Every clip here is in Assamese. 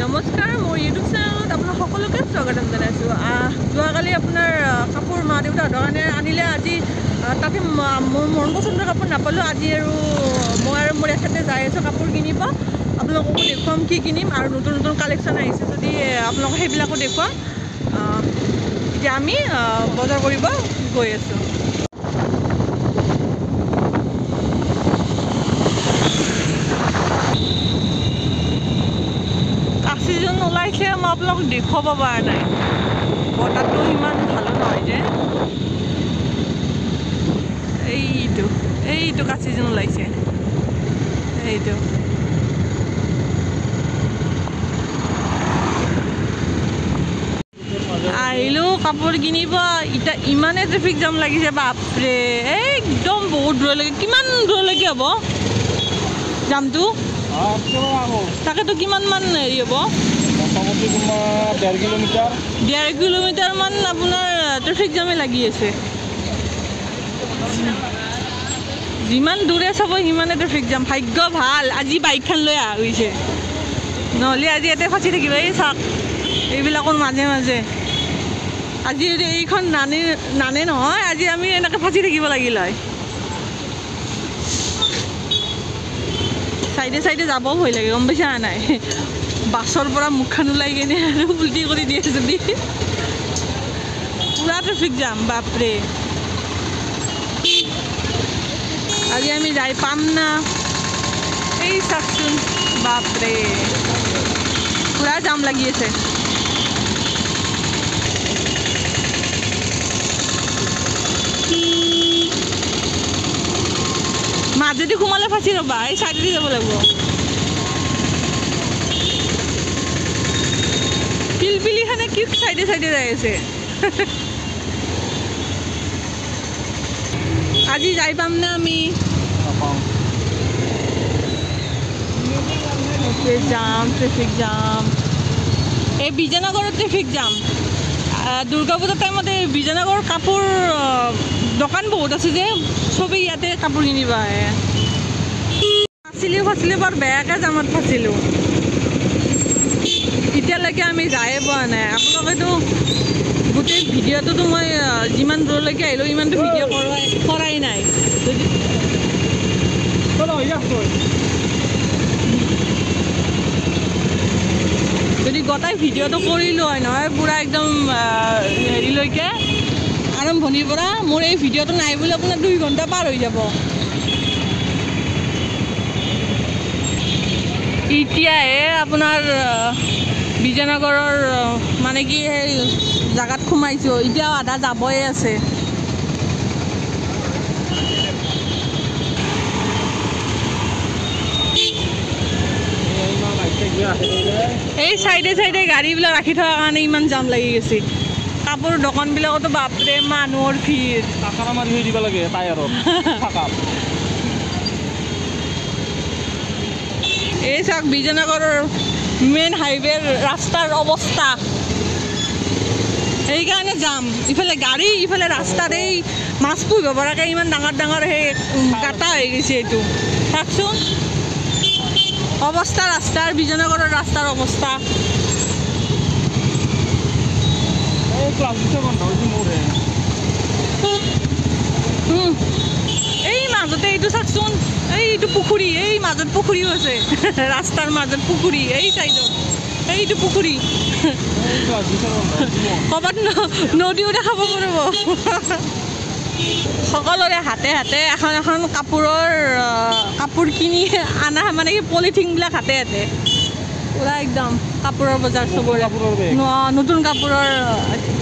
নমস্কাৰ, মোৰ ইউটিউব চেনেলত আপোনাক সকলোকে স্বাগতম জনাইছোঁ। যোৱাকালি আপোনাৰ কাপোৰ মা দেউতাহঁতৰ কাৰণে আনিলে। আজি তাতে মোৰ মন পচন্দৰ কাপোৰ নাপালোঁ। আজি আৰু মই আৰু মোৰ এখেতে যাই আছোঁ কাপোৰ কিনিব। আপোনালোককো দেখুৱাম কি কিনিম আৰু নতুন নতুন কালেকশ্যন আহিছে যদি আপোনালোকক সেইবিলাকো দেখুৱাম। এতিয়া আমি বজাৰ কৰিব গৈ আছোঁ। কাচিজন ওলাইছে, মই আপোনালোকক দেখুৱাব পৰা নাই। বতাহটো ইমান ভালো নহয় যে। এইটো এইটো কাচিজন ওলাইছে, এইটো আহিলোঁ কাপোৰ কিনিব। এতিয়া ইমানে ট্ৰেফিক জাম লাগিছে, বাপৰে, একদম বহুত দূৰলৈকে। কিমান দূৰলৈকে হ'ব জামটো? তাকেতো কিমান মান হেৰি হ'ব? মোটামুটি তোমাৰ 1.5 কিলোমিটাৰ। 1.5 কিলোমিটাৰমান আপোনাৰ ট্ৰেফিক জামে লাগি আছে। যিমান দূৰে চাব সিমানে ট্ৰেফিক জাম। ভাগ্য ভাল আজি বাইকখন লৈ অহা গৈছে, নহ'লে আজি ইয়াতে ফাঁচি থাকিব। এই চাওক, এইবিলাকৰ মাজে মাজে আজি যদি এইখন নানে নহয়, আজি আমি এনেকৈ ফাঁচি থাকিব লাগিল হয়। চাইডে চাইডে যাব ভয় লাগে, গম পাইছা নাই? বাছৰ পৰা মুখখন ওলাই কিনে আৰু উল্টি কৰি দিয়ে যদি। পূৰা ট্ৰেফিক জাম, বাপৰে। আজি আমি যাই পাম না? এই চাওকচোন, বাপৰে, পূৰা জাম লাগি আছে। মাজেদি সোমালে ফাঁচি ৰ'বা, এই চাইডেদি যাব লাগিব। পিলপিলিখনে কি চাইডে চাইডে যাই আছে। আজি যাই পাম না আমি? জাম, ট্ৰেফিক জাম। এই বিজয়নগৰত ট্ৰেফিক জাম। দুৰ্গা পূজাৰ টাইমত এই বিজয়নগৰ কাপোৰ দোকান বহুত আছে যে, চবেই ইয়াতে কাপোৰ কিনিব আহে। ফাঁচিলোঁ ফাঁচিলোঁ, বৰ বেয়াকৈ জামত ফাঁচিলোঁ। এতিয়ালৈকে আমি যায়ে পোৱা নাই। আপোনালোকেতো গোটেই ভিডিঅ'টোতো মই যিমান দূৰলৈকে আহিলোঁ ইমানটো ভিডিঅ' কৰাই নাই। যদি গোটেই ভিডিঅ'টো কৰিলোঁ হয় নহয়, পূৰা একদম হেৰিলৈকে আৰম্ভণিৰ পৰা, মোৰ এই ভিডিঅ'টো নাই বুলি আপোনাৰ 2 ঘণ্টা পাৰ হৈ যাব। এতিয়াহে আপোনাৰ বিজয়নগৰৰ মানে কি সেই জেগাত সোমাইছোঁ। এতিয়াও আধা যাবই আছে। এই চাইডে চাইডে গাড়ীবিলাক ৰাখি থকাৰ কাৰণে ইমান জাম লাগি গৈছে। কাপোৰ দোকানবিলাকতো বাপৰে মানুহৰ ভিৰ। টাকাৰা মাৰি থৈ দিব লাগে টায়াৰত। এই চাওক, বিজয়নগৰৰ মেইন হাইৱেৰ ৰাস্তাৰ অৱস্থা। সেইকাৰণে যাম। ইফালে গাড়ী, ইফালে ৰাস্তাত এই মাছ পুহিব পৰাকৈ ইমান ডাঙৰ ডাঙৰ সেই গাঁতা হৈ গৈছে। এইটো চাওকচোন অৱস্থা ৰাস্তাৰ, বিজয়নগৰৰ ৰাস্তাৰ অৱস্থা। এই ক্লাছ বন্ধ হৈছে মোৰ। এই মাজতে এইটো চাওকচোন, এই এইটো পুখুৰী। এই মাজত পুখুৰীও আছে, ৰাস্তাৰ মাজত পুখুৰী। এই চাইডত এইটো পুখুৰী, ক'ৰবাত নদীও দেখাব পাৰিব। সকলোৰে হাতে হাতে এখন এখন কাপোৰৰ কাপোৰ কিনি আনা মানে কি পলিথিনবিলাক হাতে হাতে। পূৰা একদম কাপোৰৰ বজাৰ চবৰে, নতুন কাপোৰৰ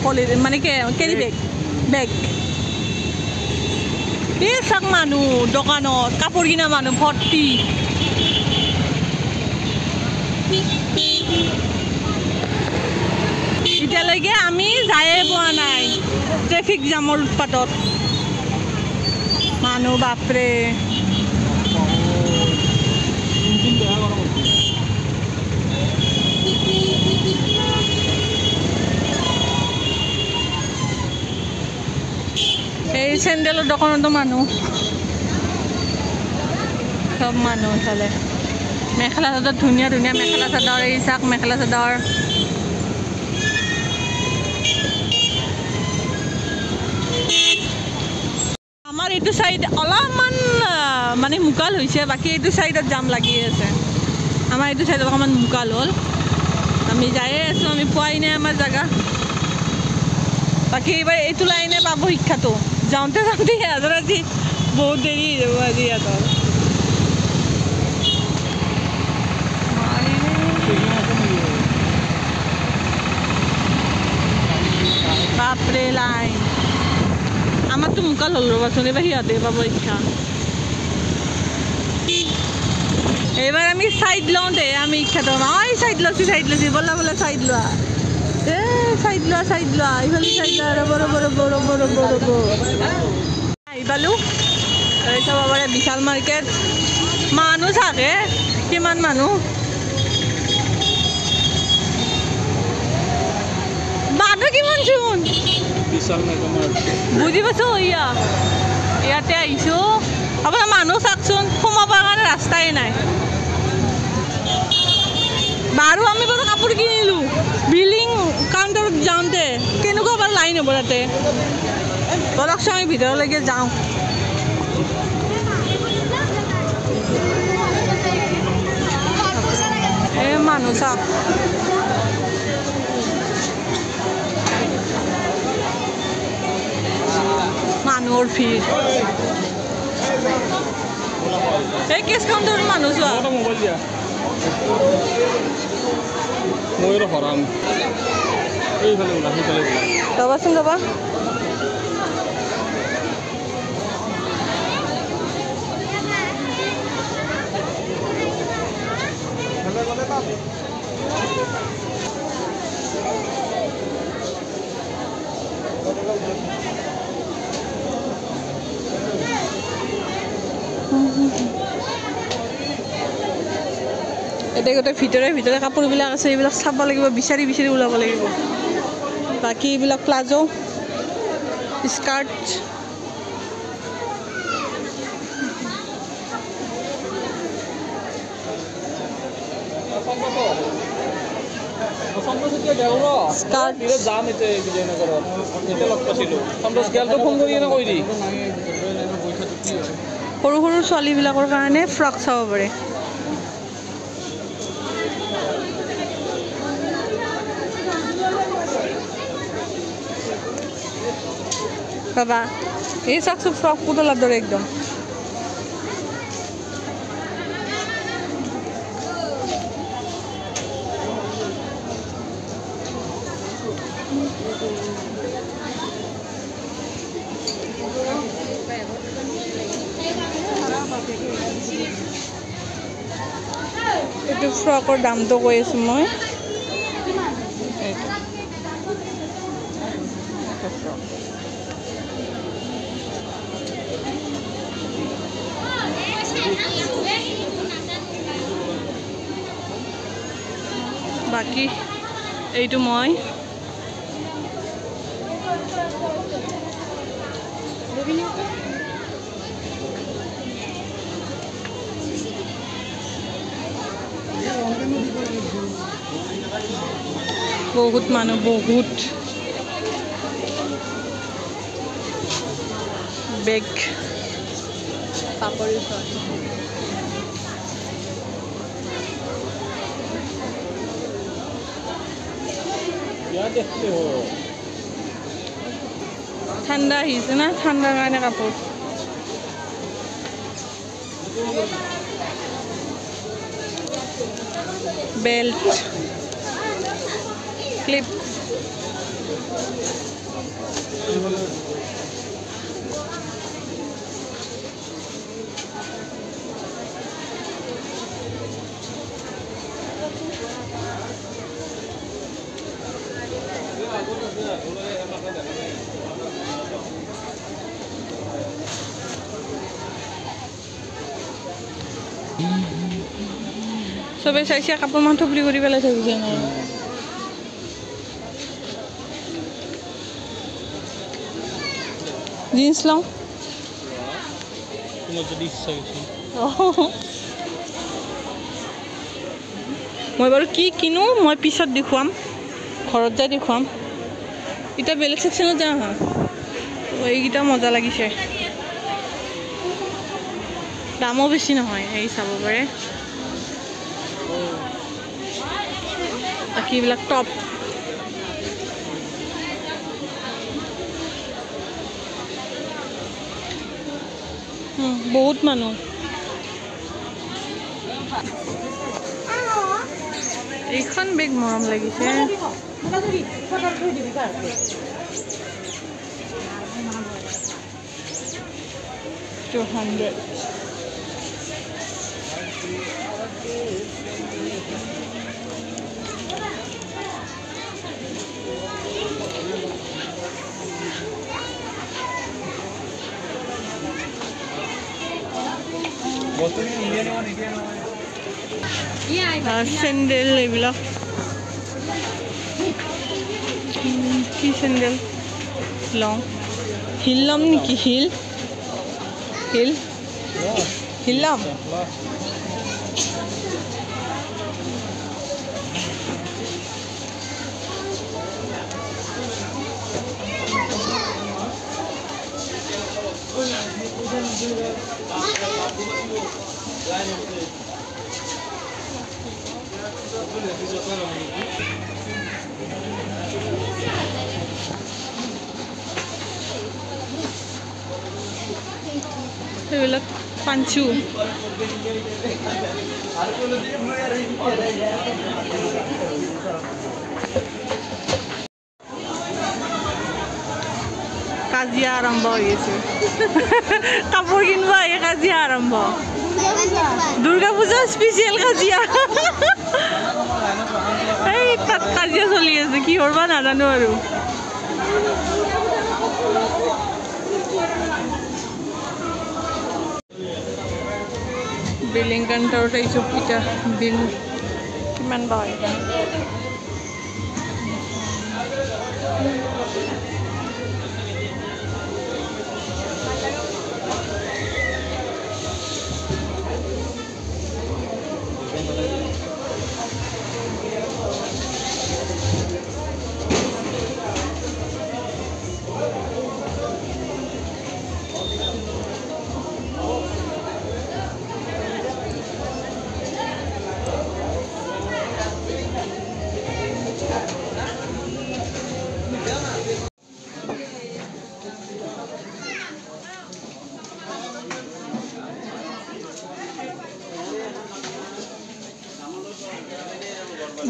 পলি মানে কি কেৰি বেগ বেগ। এই চাওক, মানুহ দোকানত কাপোৰ কিনা মানুহ ভৰ্তি। এতিয়ালৈকে আমি যায়ে পোৱা নাই ট্ৰেফিক জামৰ উৎপাতত। মানুহ বাপৰে। ইঞ্জিন বেয়া গৰম হৈছে। এই চেণ্ডেলৰ দোকানতো মানুহ, চব মানুহ ইফালে। মেখেলা চাদৰ, ধুনীয়া ধুনীয়া মেখেলা চাদৰ। এই চাওক মেখেলা চাদৰ। আমাৰ এইটো চাইড অলপমান মানে মুকাল হৈছে, বাকী এইটো চাইডত জাম লাগি আছে। আমাৰ এইটো চাইড অকণমান মুকাল হ'ল। আমি যায়ে আছোঁ, আমি পোৱাই নাই আমাৰ জেগা। বাকী এইবাৰ এইটো লাইনে পাব শিক্ষাটো। যাওঁতে যাওঁতে সিহঁতৰ আজি বহুত দেৰি হৈ যাব আজি সিহঁতৰ। বাপৰে লাইন। আমাৰতো মুকাল হ'ল ৰ'বাচোন, এইবাৰ সিহঁতে পাব শিক্ষা। এইবাৰ আমি চাইড লওঁ দে, আমি শিক্ষাটো ঐ চাইড লৈছোঁ, চাইড লৈছোঁ, ব'লা ব'লা চাইড লোৱা। এ চাইড লোৱা, চাইড লোৱা, এইফালে চাইড লোৱা। ৰ'ব ৰ'ব ৰ'ব ৰ'ব ৰ'ব ৰ'ব। আহি পালোঁ, এই চাব পাৰে বিশাল মাৰ্কেট। মানুহ চাগে কিমান মানুহ, মানুহ কিমান চোন। বুজি পাইছোঁ, ইয়া ইয়াতে আহিছোঁ। আপোনাৰ মানুহ চাওকচোন, সোমাবৰ কাৰণে ৰাস্তাই নাই। বাৰু আমি বাৰু কাপোৰ কিনিলোঁ, বিলিং কাউণ্টাৰত যাওঁতে কেনেকুৱা বাৰু লাইন হ'ব তাতে। ব'লকচোন আমি ভিতৰলৈকে যাওঁ। এই মানুহ চাওক। মানুহৰ ভিৰ। এই কেছ কাউণ্টাৰত মানুহ চোৱা। মোবাইল দিয়া, মই আৰু হৰাম। এইফালে ওলা, সেইফালে ওলা। ৰ'বাচোন ৰ'বা। এতিয়া গোটেই ভিতৰে ভিতৰে কাপোৰবিলাক আছে, এইবিলাক চাব লাগিব, বিচাৰি বিচাৰি ওলাব লাগিব। বাকী এইবিলাক প্লাজো, স্কাৰ্ট। স্কাৰ্ট। যাম এতিয়া বিজয়নগৰত, এতিয়া লগ পাইছিলোঁ। সন্তোষ গেলটো ফোন কৰি কিনে কৈ দি। সৰু সৰু ছোৱালীবিলাকৰ কাৰণে ফ্ৰক চাব পাৰে। বাবা এই চাওকচোন ফ্ৰক পুতলাৰ দৰে একদম। এইটো ফ্ৰকৰ দামটো কৈ আছোঁ মই। এইটো ফ্ৰক। বাকী এইটো মই। বহুত মানুহ, বহুত বেগ। পাপৰি ঠাণ্ডা আহিছে না, ঠাণ্ডাৰ কাৰণে কাপোৰ। Belt, clip. চবে চাইছে কাপোৰ মান থুপৰি কৰি পেলাই থৈ গৈছে। জিন্স লওঁ। তোমাৰ যদি ইচ্ছা হৈছে। মই বাৰু কি কিনো মই পিছত দেখুৱাম, ঘৰত যাই দেখুৱাম। এতিয়া বেলেগ ছেকশ্যনত যাওঁ। হা, এইকেইটা মজা লাগিছে, দামো বেছি নহয়, এই চাব পাৰে। বাকী এইবিলাক টপ। বহুত মানুহ। এইখন বেগ মৰম লাগিছে। 200। চেণ্ডেল এইবিলাক কি চেণ্ডেল লওঁ? হিল ল'ম নেকি? হিল হিল হিল ল'ম। সেইবিলাক পাঞ্চু। কাজিয়া আৰম্ভ হৈ গৈছে। কাপোৰ কিনিব আহি কাজিয়া আৰম্ভ। দুৰ্গা পূজা স্পেচিয়েল কাজিয়া। এই তাত কাজিয়া চলি আছে, কি কৰবা নাজানো আৰু। বিলিং কাউণ্টাৰত আহিছোঁ, এতিয়া বিল কিমান বা হয়।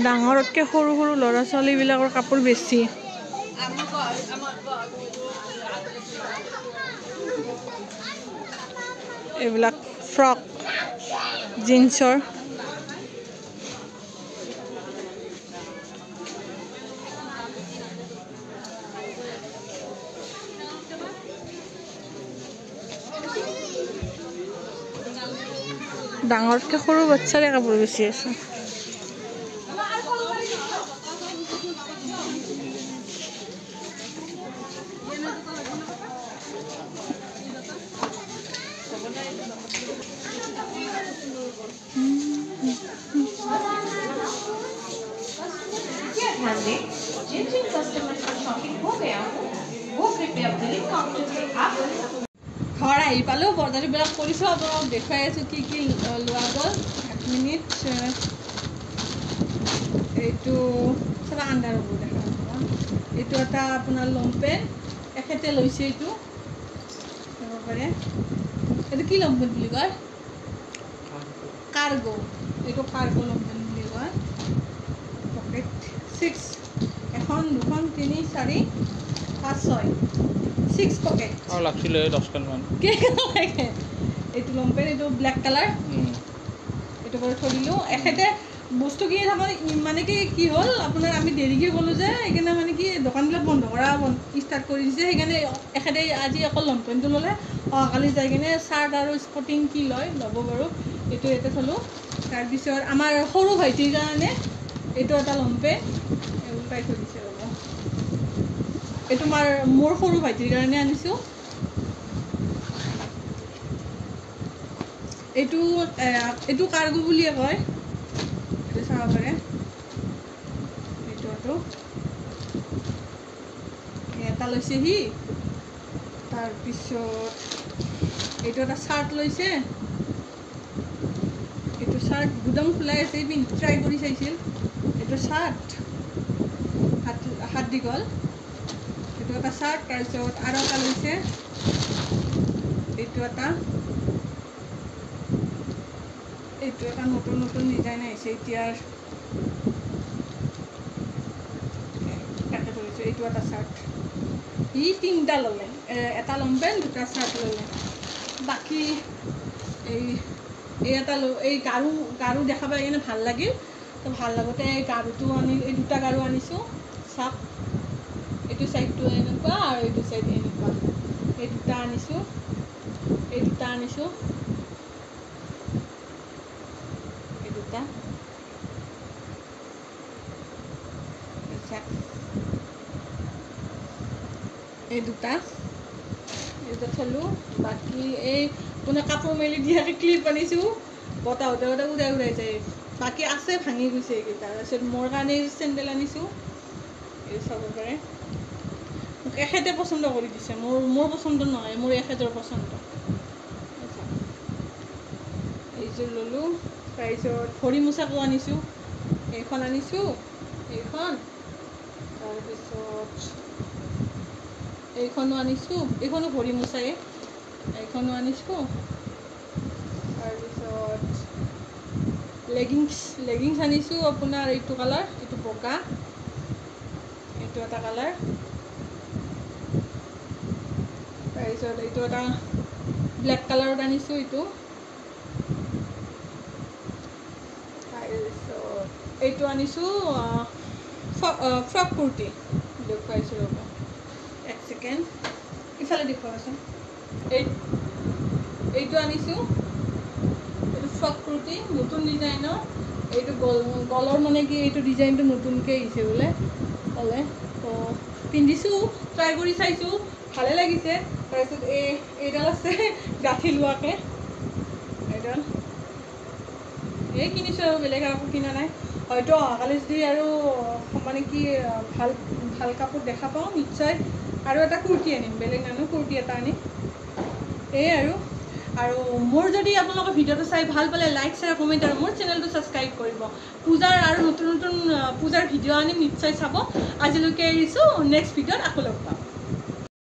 ডাঙৰতকৈ সৰু সৰু ল'ৰা ছোৱালীবিলাকৰ কাপোৰ বেছি। এইবিলাক ফ্ৰক, জিন্সৰ। ডাঙৰতকৈ সৰু বাচ্ছাৰে কাপোৰ বেছি আছে। ध्यान दें, जिन जिन कस्टमर का शॉपिंग हो गया हो वो कृपया बिलिंग काउंटर पे आकर। ঘৰ আহি পালোঁ, বজাৰবিলাক কৰিছোঁ, আপোনালোকক দেখুৱাই আছোঁ কি কি লোৱা গ'ল। এক মিনিট, এইটো চাবা আন্ধাৰ হ'ব দেখা। এইটো এটা আপোনাৰ লং পেণ্ট, এখেতে লৈছে এইটো, চাব পাৰে। এইটো কি লং পেণ্ট বুলি কয়? কাৰ্গো। এইটো কাৰ্গো লং পেণ্ট বুলি কয়। Pocket 6, 1 2 3 4 5 6, 6 pocket. লাগছিলে 10খানমান। এইটো লং পেণ্ট, এইটো ব্লেক কালাৰ, এইটো বাৰু থৈ দিলোঁ। এখেতে বস্তু কিনি থাকোঁতে মানে কি কি হ'ল আপোনাৰ, আমি দেৰিকৈ গ'লোঁ যে, সেইকাৰণে মানে কি দোকানবিলাক বন্ধ কৰা ষ্টাৰ্ট কৰি দিছে। সেইকাৰণে এখেতে আজি অকল লং পেণ্টটো ল'লে, অহাকালি যাই কিনে চাৰ্ট আৰু স্পৰ্টিং কি লয় ল'ব বাৰু। এইটো ইয়াতে থ'লোঁ। তাৰপিছত আমাৰ সৰু ভাইটিৰ কাৰণে এইটো এটা লং পেণ্ট ওলটাই থৈ দিছে ৰ'ব। এইটো মোৰ সৰু ভাইটিৰ কাৰণে আনিছোঁ। এইটো এইটো কাৰ্গো বুলিয়ে কয়। এইটো চাব পাৰে ভিতৰটো। এটা লৈছে সি। তাৰপিছত এইটো এটা চাৰ্ট লৈছে। এইটো চাৰ্ট গুদাম খোলাই আছে, ট্ৰাই কৰি চাইছিল। এইটো চাৰ্ট হাত দীঘল, এইটো এটা চাৰ্ট। তাৰপিছত আৰু এটা লৈছে, এইটো এটা, এইটো এটা নতুন নতুন ডিজাইন আহিছে এতিয়াৰ, তাকে ধৰিছোঁ। এইটো এটা চাৰ্ট। ই তিনিটা ল'লে, এটা লং পেণ্ট, দুটা চাৰ্ট ল'লে। বাকী এই এই এটা এই গাৰু, গাৰু দেখা পাই কিনে ভাল লাগিল, তো ভাল লাগোঁতে এই গাৰুটো আনি, এই দুটা গাৰু আনিছোঁ। চাওক, এইটো চাইডটো এনেকুৱা আৰু এইটো চাইড এনেকুৱা। এই দুটা আনিছোঁ, এই দুটা আনিছোঁ, এই দুটা। এই দুটা, এই দুটা থলোঁ। বাকী এই আপোনাৰ কাপোৰ মেলি দিয়াকৈ ক্লিপ আনিছোঁ, বতাহতে উৰাই উৰাই যায়। বাকী আছে, ভাঙি গৈছে এইকেইটা। তাৰপিছত মোৰ কাৰণে চেণ্ডেল আনিছোঁ, এই চাব পাৰে। মোক এখেতে পচন্দ কৰি দিছে, মোৰ মোৰ পচন্দ নহয়, মোৰ এখেতৰ পচন্দ। এইযোৰ ল'লোঁ। তাৰপিছত ভৰি মোচাকো আনিছোঁ, এইখন আনিছোঁ, এইখন। তাৰপিছত এইখনো আনিছোঁ, এইখনো ভৰি মোচায়ে, এইখনো আনিছোঁ। তাৰপিছত লেগিংছ, লেগিংছ আনিছোঁ আপোনাৰ এইটো কালাৰ, এইটো বগা, এইটো এটা কালাৰ। তাৰপিছত এইটো এটা ব্লেক কালাৰত আনিছোঁ এইটো। তাৰপিছত এইটো আনিছোঁ ফ্ৰক কুৰ্তি, দেখুৱাইছোঁ ৰ'ব এক ছেকেণ্ড, ইফালে দেখুৱাবচোন। এইটো আনিছোঁ, এইটো ফ্ৰক কুৰ্তি, নতুন ডিজাইনৰ। এইটো গলৰ মানে কি, এইটো ডিজাইনটো নতুনকৈ আহিছে বোলে ক'লে, তো পিন্ধিছোঁ, ট্ৰাই কৰি চাইছোঁ, ভালে লাগিছে। তাৰপিছত এই এইডাল আছে গাঁঠি লোৱাকৈ, এইডাল এই কিনিছোঁ আৰু বেলেগ একো কিনা নাই। হয়তো অহাকালি যদি আৰু মানে কি ভাল ভাল কাপোৰ দেখা পাওঁ, নিশ্চয় আৰু এটা কুৰ্তি আনিম, বেলেগ নানো, কুৰ্তি এটা আনিম। এই আৰু আৰু মোৰ যদি আপোনালোকে ভিডিঅ'টো চাই ভাল পালে লাইক, শ্বেয়াৰ, কমেণ্ট আৰু মোৰ চেনেলটো ছাবস্ক্ৰাইব কৰিব। পূজাৰ আৰু নতুন নতুন পূজাৰ ভিডিঅ' আনিম, নিশ্চয় চাব। আজিলৈকে এৰিছোঁ, নেক্সট ভিডিঅ'ত আকৌ লগ পাম।